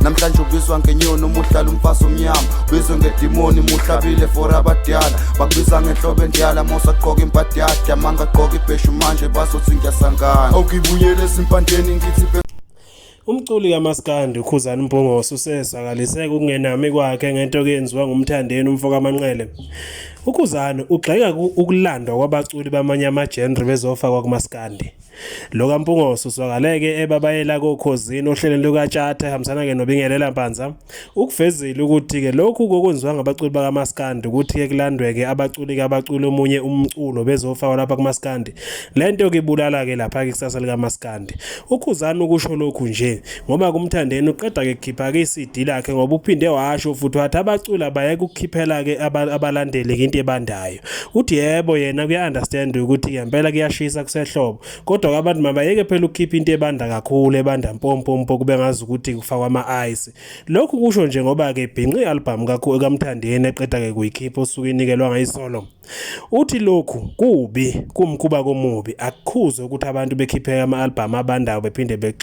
Namhlanje ubizwa ngenyoni uma uhlala umfazi omnyama, ubizwe ngedimoni muhlabile for abadala. Bakubiza ngenhlobo endala mosagqoka imbadada, mangagqoka ibheshu manje bazothi ngiyasangana. Awukibuyele ezimpandeni ngithi. Umculi kaMaskandi uKhuzani Mpungose usezwakalise ukungenami kwakhe ngento eyenziwa nguMthandeni umfo kaManqele. UKhuzani ugxeka ukulandwa kwabaculi bamanye ama-genre bezofakwa kuMaskandi. Lo kaMpungose uzwakaleke ebabayela koKhozini ohlelweni lukaTshatha ehambisana-ke noBingelela Mpanza. Ukuvezile ukuthi-ke lokhu kokwenziwa ngabaculi bakaMaskandi ukuthi-ke kulandwe-ke abaculi-ke abacula omunye umculo bezofakwa lapha kuMaskandi. Le nto-ke ibulala-ke lapha-ke ikusasa likaMaskandi. UKhuzani ukusho lokhu nje ngoba kuMthandeni uqeda-ke kukhipha-ke i-CD lakhe ngoba uphinde washo futhi wathi abaculi abayeke ukukhiphela-ke abalandeli-ke into ebandayo. Uthi yebo yena kuya-understand ukuthi ngempela kuyashisa kusehlobo kodwa abantu mabayeke phela ukukhipha into ebanda kakhulu ebanda mpompompo kube ngazi ukuthi kufakwa ama-ice. Lokhu kusho nje ngoba-ke ibhinqe i-albhamu kaMthandeni eqeda-ke kuyikhipha osuke inikelwa ngayisolo. Uthi lokhu kubi kumkhuba komubi akukhuzwe ukuthi abantu bekhiphe ama-albhamu abandayo bephinde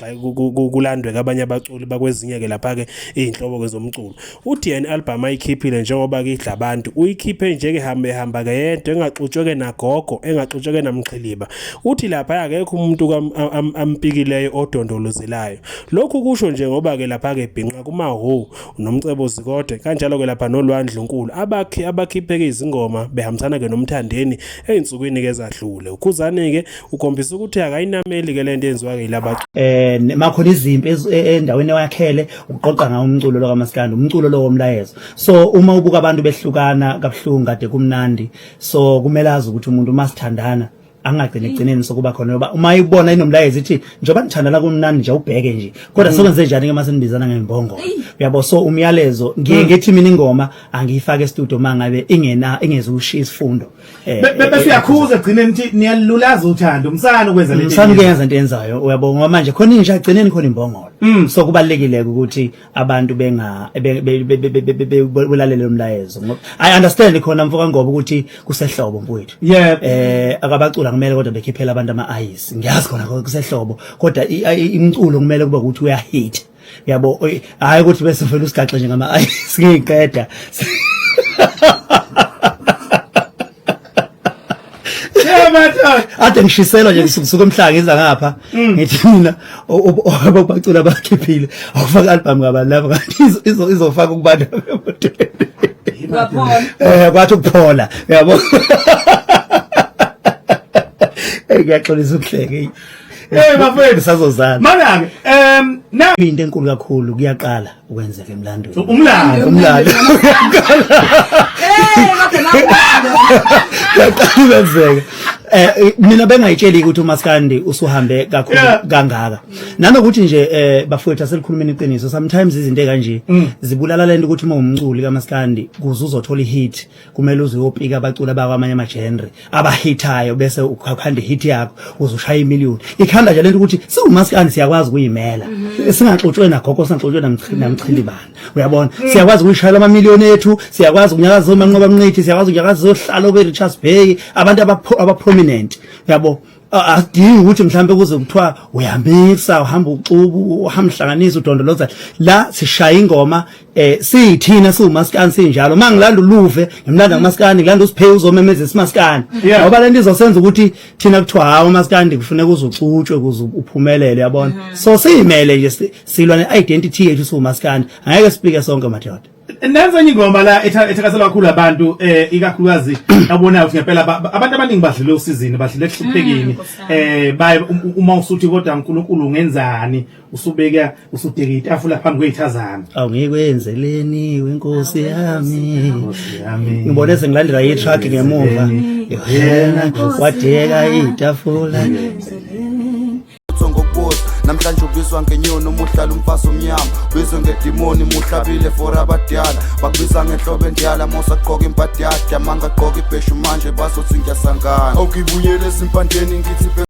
kulandwe abanye abaculi bakwezinye-ke lapha-ke iy'nhlobo-ke zomculo. Uthi yena i-albhamu ayikhiphile njengoba-ke idla abantu uyikhiphe nje-ke hambe hamba-ke yedwa engaxutshwe-ke nagogo engaxutshwe-ke namxhiliba. Uthi lapha akekho umuntu ampikileyo odondolozelayo. Lokhu kusho nje ngoba-ke lapha-ke bhinqa kumaho Nomcebo Zikode kanjalo-ke lapha noLwandlunkulu abakhi abakhipheke izingoma behambisana-ke noMthandeni ey'nsukwini-ke ezadlule. UKhuzani-ke ukhombisa ukuthi akayinameli-ke le nto eyenziwa-ke yilaba Makhona izimpi endaweni oyakhele uqoqa ngawo umculo lo kaMaskandi, umculo lo womlayezo. So uma ubuka abantu behlukana kabuhlungu kade kumnandi, so kumele azi ukuthi umuntu uma sithandana angagcini ekugcineni sokuba khona, ngoba uma ibona inomlayezo ithi njengoba nithandana kumnandi nje ubheke nje kodwa sokwenze njani ke mase nibizana ngembongo, uyabo? So umyalezo ngiye ngithi mina ingoma angiyifake e-studio mangabe ingena ingezukushiya isifundo. Bese uyakhuza egcineni ukuthi niyalulaza uthando umsana ukwenza lento. Umsana ukuyenza into yenzayo, uyabo, ngoba manje khona intsha egcineni khona imbongolo. So kubalekile ukuthi abantu benga belalele umlayezo, ngoba I understand khona mfoka ngoba ukuthi kusehlobo mfowethu. Akabacula kumele kodwa bekhiphela abantu ama-ice, ngiyazi khona kusehlobo, kodwa imculo kumele kube ukuthi uyahit, yabo, hayi ukuthi bese vele usigaxe nje ngama-ice ngiyiqeda. Yeah madoda. Ade ngishiselwa nje kusuka emhlanga ngiza ngapha, ngithi mina abacula abakhiphile awufaka album ngabantu lapha kanti izofaka ukubanda emotweni. Uyaphola. Kwathi ukuphola, yabo. Ngiyaxolisa ukuhleka. Bafethu. Sazozana. Mana ke na Into enkulu kakhulu kuyaqala ukwenzeka emlandweni. Umlando. Umlando. Kodwa nakulando. Kuyaqala ukwenzeka. Mina bengayitsheli ukuthi uMaskandi usuhambe kakhulu kangaka. Nanokuthi nje bafowethu aselikhulumeni iqiniso, sometimes izinto ekanje zibulala lento ukuthi uma umculi kaMaskandi kuze uzothola ihit kumele uze uyopika abaculi abakwamanye ama-genre abahithayo bese ukhanda ihit yakho uze ushaya imiliyoni. Ikhanda nje lento ukuthi siwumaskandi siyakwazi ukuyimela singaxutshwe nagogo, singaxutshwe namchilibana, uyabona? Siyakwazi ukuyishayela amamiliyoni ethu, siyakwazi ukunyakaza oManqoba Mnqithi, siyakwazi ukunyakaza ohlalo be-Richards Bay, abantu aba-prominent, uyabo? Asidingi ukuthi mhlambe kuze kuthiwa uyamisa uhamba uxubu uhamba uhlanganisa udondoloza la, sishaya ingoma siyithina siwumaskani sinjalo. Mangilanda uluve ngimlanda kumaskani, ngilanda usiphe uzomemeza isimaskani ngoba lento izosenza ukuthi thina kuthiwa hawo umaskandi kufuneka uzuxutshwe ukuze uphumelele, yabona? So siyimele nje, silwa ne-identity yethu siwumaskandi, angeke sipike sonke madoda. Nenze enye ingoma la ethakaselwa kakhulu abantu, ikakhulukazi abonayo ukuthi ngempela abantu abaningi badlule usizini, badlule ekuhluphekeni, baye uma usuthi kodwa uNkulunkulu ungenzani, usubeka usudeka itafula phambi kwezitha zami. Awungikwenzeleni wenkosi yami. Nkosi yami. Ngibone sengilandela i-truck ngemuva, yena wadeka itafula. Ngokubuza namhlanje ubizwa ngenyoni uma uhlala umfazi omnyama, ubizwe ngedimoni muhlabile for abadala. Bakubiza ngenhlobo endala mosagqoka imbadada, mangagqoka ibheshu manje bazothi ngiyasangana. Awukibuyele ezimpandeni ngithi.